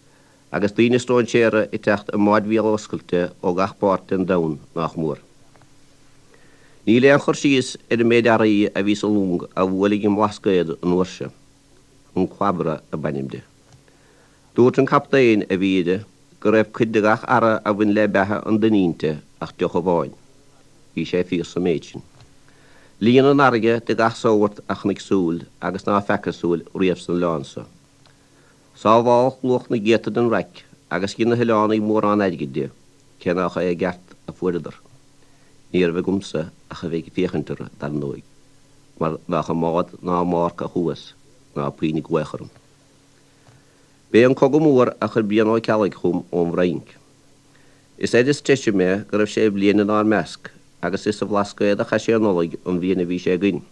agus daoine stróinséara ag teacht i mbáid bhéal-oscailte ó gach páirt den domhan, nách mór. Níl aon chur síos ar an méid earraí a bhí sa long a bhuail ag an mBlascaod an uair seo. An Clabhra ab ainm di. Dúirt an captaen a bhí uirthi go raibh cuid de gach earra a bhain le beatha an duine inti ach deoch amháin. Bhí sé fíor sa méid sin. Líon an fharraige de gach sórt a chonaic súil agus ná feaca súil riamh san oileán so. Sábháladh luach na gcéadta den raic agus dhein na hoileánaigh mórán airgid di, cé nách é i gceart a fuaireadar. Ní raibh agamsa ach a bheith ag féachaint orthu, dar ndóigh, mar nách i mbád ná i mbárc a chuas, ná puinn glaoch orm. B'é an Cogadh Mór a chuir Brian Ó Ceallaigh chugam ón bhFrainc. Is air is treise mé go raibh sé bliain inár measc agus is sa Bhlascaod a chaith sé an Nollaig an bhliain a bhí sé againn.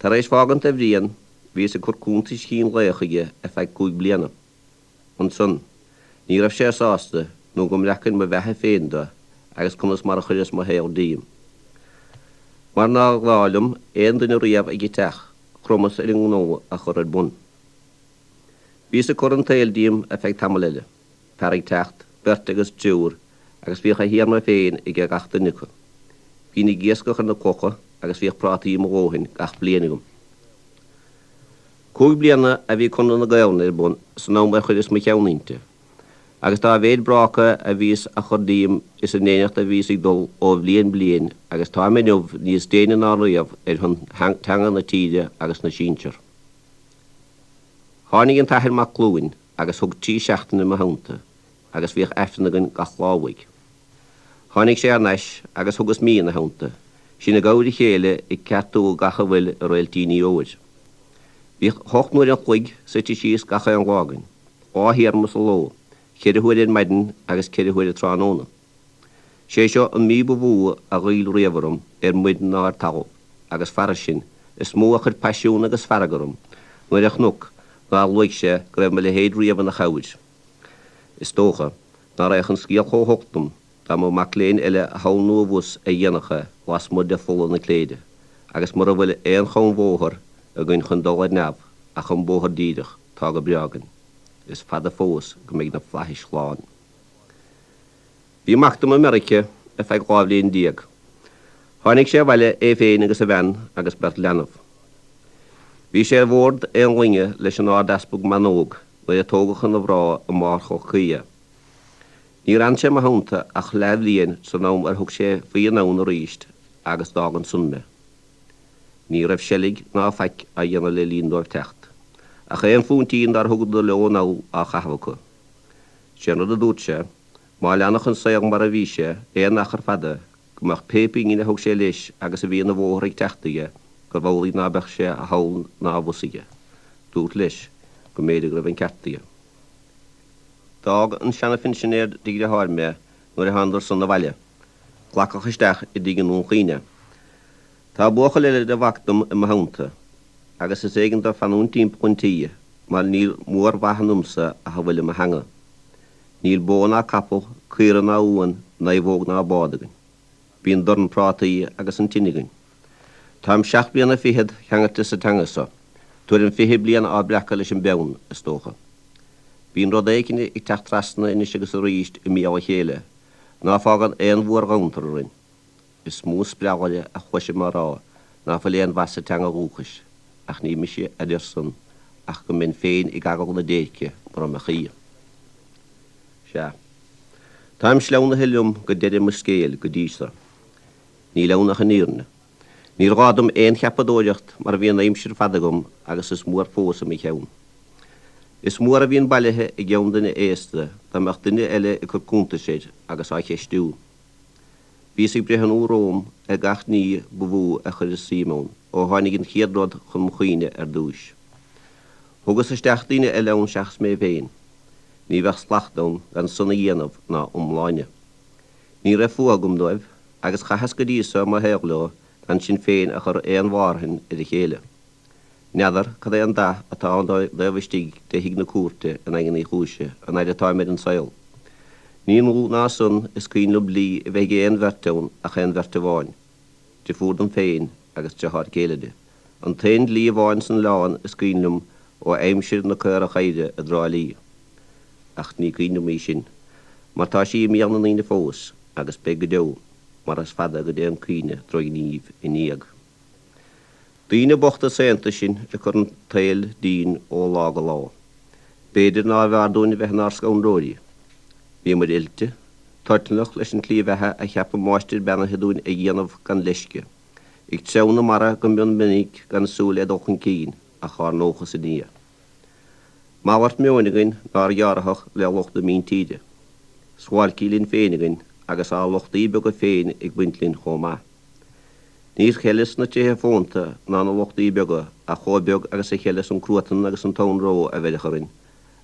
Tar éis fáganta Bhriain, bhíos ag cur cuntais chín lae chuige ar feadh chúig bliana. Ansan, ní raibh sé sásta nó go mbreacfainn mo bheatha féin do agus conas mar a chuireas mo shaol díom. Mar nár ghnáth liom aon duine riamh ag an teach, chromas ar an ngnó a chur ar bun. Bhíos ag cur an tsaoil díom ar feadh tamaill eile, fear ag teacht, beirt agus triúr, agus bhíodh a théarma féin aige gach duine acu. Bhínn ag iascach ar na clocha agus bhíodh prátaí mo dhóthain gach bliain agam. Cúig bliana a bhí Conradh na Gaelainne ar bun san am ar chuireas mo cheann inti, agus dá mhéid bráca a bhíos a chur díom is in éineacht a bhíos ag dul ó bhliain bliain agus táim inniu níos déine ná riamh ar shon teanga na tíre agus na sinsear. Tháinig an tAthair Mac Clúin agus thug trí seachtaine i mo theannta agus bhíodh Aifreann againn gach lá uaidh. Tháinig sé thar n-ais agus thugas mí ina theannta. Sinn i gcabhair a chéile ag ceartú gach a bhfuil i réiltíní óir. Bhíodh hocht n-uaire an chloig suite síos gach aon lá againn, 2 théarma sa ló, cheithre huaire ar maidin agus ceithre huaire tráthnóna. Sé seo an mí ba mhó a ghoill riamh orm, ar muir ná ar talamh, agus fairis sin, is mó a chuir paisiún agus fearg orm nuair a chonac nár luaigh sé go raibh mo leithéid riamh ina chabhair. Is dócha ná raghadh an scéal chomh holc dom dá mba mac léinn eile a thall nó abhus a dhéanfadh é lasmuigh de pholla na cléire, agus mura bhfuil aon chambhóthar againn chun dul ar neamh ach an bóthar díreach, tá go breá againn. Is fada fós go mbeidh na flaithis lán. Bhí mac dom i Meirice ar feadh 12 bhliain. Tháinig sé abhaile, é féin agus a bhean agus beirt leanbh. Bhí sé ar bhord aon loinge leis an Ard-Easpag Meannóg nuair a tógadh chun na mná i mbarr Chorcaí é. Níor fhan sé i mo theannta ach leathbhliain san am ar thug sé faoi anonn arís agus d'fhág ansan mé. Ní raibh seilg ná faic á dhéanamh le linn dóibh teacht, ach aon phúintín dár thugadar leo anall á chaitheamh acu. Sé an rud a dúirt sé, má leanfadh an saol mar a bhí sé aon achar fada, go mbeadh pé pingin a thug sé leis agus a bhí ina bhóthar ag teacht aige, gurbh amhlaidh ná beadh sé thall ná abhus aige. Dúrt leis go mb'fhéidir go raibh an ceart aige. D'fhág an seana-phinsinéir de dhriotháir mé nuair a thánadar san abhaile. Glacadh isteach i dtigh i nDún Chaoin é. Tá buachaill eile de mhac dom i mo theannta, agus is éigean do fanúint timpeall an tí, mar níl mórmhaith ionamsa ach a bhfuil i mo theanga. Níl bó ná capall, caora ná uan, naomhóg ná bád againn. Bíonn dorn prátaí agus an tine againn. Táim seacht mbliana fichead ceangailte sa teanga so, tuairim 20 bliain á breacadh leis an bpeann, is dócha. Bíonn rud éicint ag teacht trasna anois agus arís i mbéal a chéile, ná fágann aon mhórghanntar orainn. Is mó spreallaire a chloisim á rá ná fuil aon mhaith sa teanga dhúchais, ach ní mise adeir san ach go mbeinn féin ag eagal na déirce mura mbeadh í. Sea. Táim sleamhnaithe liom go deireadh mo scéil go dtí so. Níl ann ach an fhírinne. Níor ghá dom aon cheapadóireacht mar bhí an aimsir fada agam agus is mór fós i mo cheann. Is mór a bhíonn bailithe i gceann duine aosta dá mbeadh duine eile ag cur cuntais air agus á cheistiú. Bhíos ag breathnú romham ar gach ní ba mhó a chuireas suim ann ó tháinig an chéad rud chun mo chuimhne ar dtúis. Thugas isteach daoine eile ann seachas mé féin. Ní bheadh slacht ann gan san a dhéanamh ná iomláine. Ní raibh fuath agam dóibh agus chaitheas go dtí so mo shaol leo gan sinn féin a chur aon mharthain ar a chéile. N'fheadar cad é an dath atá ann taobh istigh de thigh na cúirte i nDaingean Uí Chúise an fhaid atáim ar an saol. Ní mó ná san is cuimhin liom dlí a bheith ag aon bheirt ann ach aon bheirt amháin, deirfiúr dom féin agus deartháir céile di. An t-aon dlí amháin san oileán is cuimhin liom ó aimsir na caorach oighre i dTrá Lí. Ach ní cuimhin liom í sin, mar tá sí i mbéal na ndaoine fós agus beidh go deo, mar is fada go dtéann cuimhne drochghnímh in éag. Daoine bochta saonta sinn ag cur an tsaoil dínn ó lá go lá. B'fhéidir nárbh fhearr dúinn a bheith inár scanróirí. Bhíomair oilte, toilteanach leis an tslí bheatha a cheap an Máistir Beannaithe dúinn a dhéanamh gan leisce, ag treabhadh na mara go mion minic gan súil le dul chun cinn ach ár ndóchas i nDia. Malairt meoin againn nár ghearrfadh le lucht na míntíre. Suáilcí linn féin againn agus ár lochtaí beaga féin ag baint linn chomh maith. Níor cheileas na tréithe fónta ná na lochtaí beaga ach chomh beag agus a cheileas an cruatan agus an t-anró a bheireadh orainn,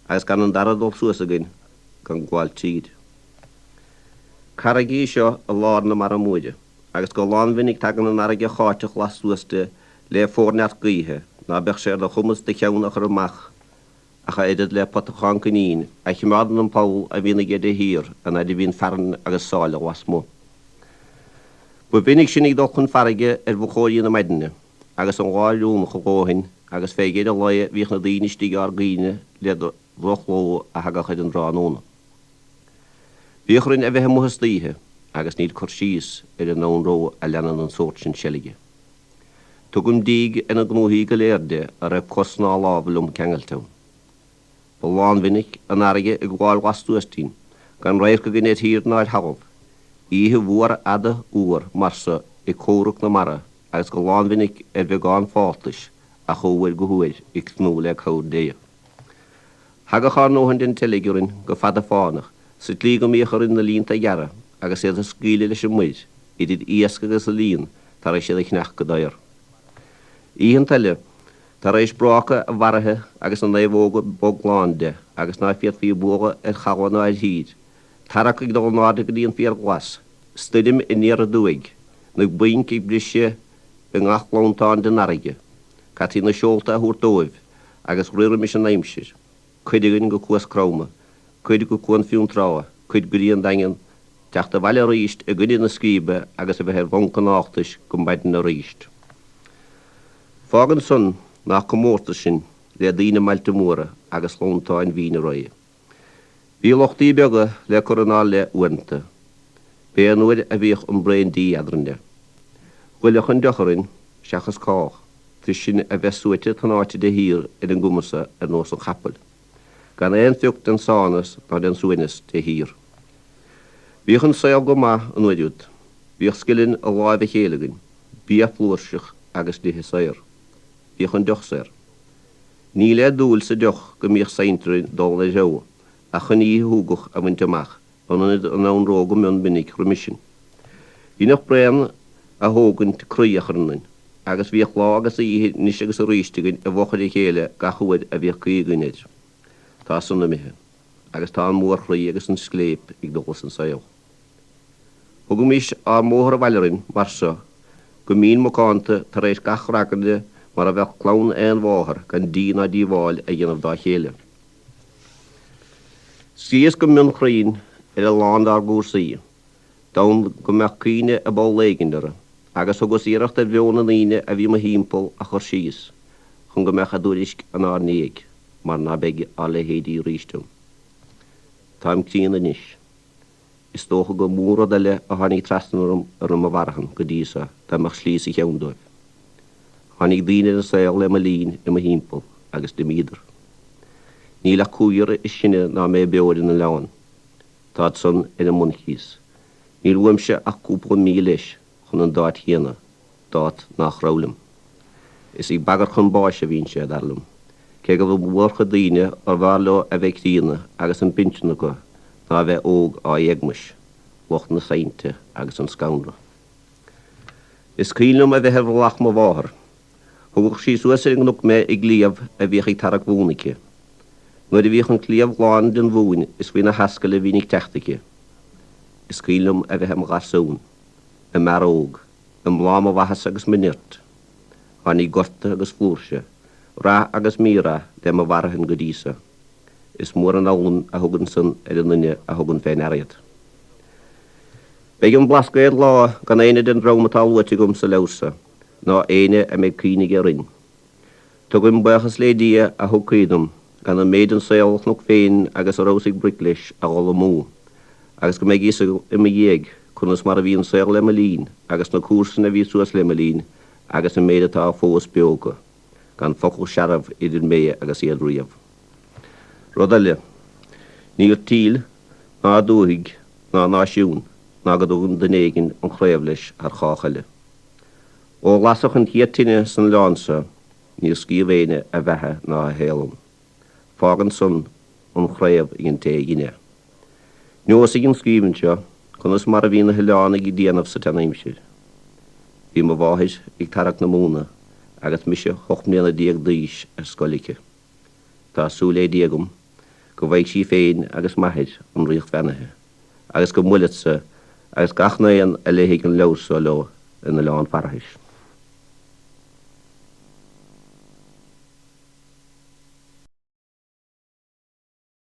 agus gan an dara dul suas againn gan gabháil tríd. Carraig í seo i lár na mara móire, agus go lánmhinic tagann an fharraige cháiteach lastuas di le fóirneart gaoithe ná beadh sé ar do chumas do cheann a chur amach ach a oiread le potachán coinín a chimeádann an poll a bhíonn aige de shíor an fhaid a bhíonn fearthainn agus sáile lasmuigh. Ba mhinic sinn ag dul chun farraige ar mhochóirí na maidine agus an lá oiriúnach a dhóthain agus fé dheireadh lae bhíodh na daoine istigh ár gcaoineadh le drochló a thagadh ar an dtráthnóna. Bhíodh orainn a bheith amuigh istoíche agus níl cur síos ar an anró a leanann an sórt sin seilge. Tugaim díg ar na gnóthaí go léir de a raibh cos ná lámh liom ceangailte ann. Ba lánmhinic an fharraige ag gabháil lastuas dínn, gan radharc againn ar thír ná ar thalamh, oíche mhór fhada fhuar mar so ag comhrac na mara agus go lánmhinic ar bheagán fáltais ach ó uair go huair ag tnúth le cabhair Dé. Thagadh ár ndóthain den tseilg orainn go fada fánach, sa tslí go mbíodh orainn na líonta a ghearradh agus iad a scaoileadh leis an muir, idir iasc agus líon. Tar éis iad a chneach go daor. Oícheanta eile, tar éis bráca a mharaithe agus na naomhóga bog lán de agus ná féadfaí bualadh ar chaladh ná ar thír, tarrac ag dul in airde go dtí an féar glas, stoirm aniar aduaidh, na bainc ag briseadh i ngach gleanntán den fharraige, caití na seolta a thabhairt dóibh agus riaraimis an aimsir, cuid againn go Cuas Cromtha, cuid go Cuan Fionntrá, cuid go dtí an Daingean, teacht abhaile aríst i gcoinne na scríbe agus a bheith ar bhunc an fháltais go maidin aríst. Fágann san nach comórtas sinn le daoine i mbailte móra agus gleanntáin mhíne réidhe. Bhí lochtaí beaga le cur inár leith uaireanta. B'é an uair a bhíodh an braon dí eadrainne. Ghoilfeadh an deoch orainn, seachas cách, toisc sinn a bheith suaite tnáite de shíor ar an gcuma so ar nós an chapaill, gan aon phioc den sánas ná den suaimhneas de shíor. Bhíodh an saol go maith an uair úd. Bhíodh scilin i láimh a chéile againn, bia flúirseach agus dlíthe saor. Bhíodh an deoch saor. Ní le dúil sa deoch go mbíodh saint orainn dul ina threo ach chun oíche shúgach a bhaint amach in ionad an anró go mion minic roimis sin. Dheineadh braon a thógaint croí a chur ionainn, agus bhíodh lá agus oíche anois agus aríst againn i bhfochair a chéile gach uair a bhíodh caoi againn air. Tá san imithe. Agus tá an mórchroí agus an scléip ag dul as an saol. Thugaimis ár mbóthar abhaile orainn mar so, go mín macánta tar éis gach ragairne mar a bheadh clann aon mháthar gan díth ná díobháil a dhéanamh dá chéile. Scríos go mionchruinn ar a lán dár gcúrsaí, d'fhonn go mbeadh cuimhne i bpoll éigin orthu, agus thugas iarracht ar mheon na ndaoine a bhí mo thimpeall a chur síos, chun go mbeadh a dtuairisc inár ndiaidh, mar ná beidh ár leithéidí aríst ann. Táim críonna anois. Is dócha gur mó rud eile a tháinig trasna orm i rith mo mharthain go dtí so dá mbeadh slí sa cheann dóibh. Tháinig daoine ar an saol le mo linn i mo thimpeall agus d'imíodar. Níl ach cúigear is sine ná mé beo ar an oileán. Táid san ar an mbunchíos. Níl uaimse ach cúpla mí leis chun an dáit chéanna, dát nach raibh liom. Is ag bagairt chun báis a bhíonn sé, dar liom, cé go bhfuil mórchuid daoine arbh fhearr leo a bheith críonna agus an pinsean acu ná a bheith óg á éagmais, lucht na sainte agus an scanradh. Is cuimhin liom a bheith ar mhullach mo mháthar. Thugadh sí suas ar an gcnoc mé i gcliabh a bhíodh ag tarrac mhóna aici. Nuair a bhíodh an cliabh lán den mhóin is faoina hascaill a bhínn ag teacht aici. Is cuimhin liom a bheith i mo gharsún, i m'fhear óg, i mbláth mo mhaitheasa agus mo nirt. Tháinig gorta agus flúirse, rath agus mírath le mo mharthain go dtí so. Is mór an fhoghlaim a thugann san ar an nduine a thugann fé ndeara iad. Beidh an Blascaod lá gan éinne den dream atá luaite agam sa leabhar so, ná éinne a mbeidh cuimhne aige orainn. Tugaim buíochas lé Dia a thug caoi dom gan an méid den saol a chonac féin agus a rabhas ag broic leis a dhul amú, agus go mbeidh fhios i mo dhiaidh conas mar a bhí an saol le mo linn agus na comharsain a bhí suas le mo linn agus an méid atá fós beo acu, gan focal searbh idir mé agus iad riamh. Rud eile, níl tíl ná dúthaigh ná náisiún ná go dtugann duine éigin an chraobh leis thar chách eile. Ó lasadh an chéad tine san oileán so, níor scríobh éinne a bheatha ná a shaol ann. Fágann san an chraobh ag an té a dhein é. Neosfaidh an scríbhinn seo conas mar a bhí na hoileánaigh ag déanamh sa tseanaimsir. Bhí mo mháthair ag tarrac na móna agus mise 18 mbliana d'aois ar scoil aici. Tá súil lé Dia agam go bhfaighidh sí féin agus m'athair an Ríocht Bheannaithe agus go mbuailfeadsa agus gach n-aon a léifidh an leabhar so leo in Oileán Pharthais.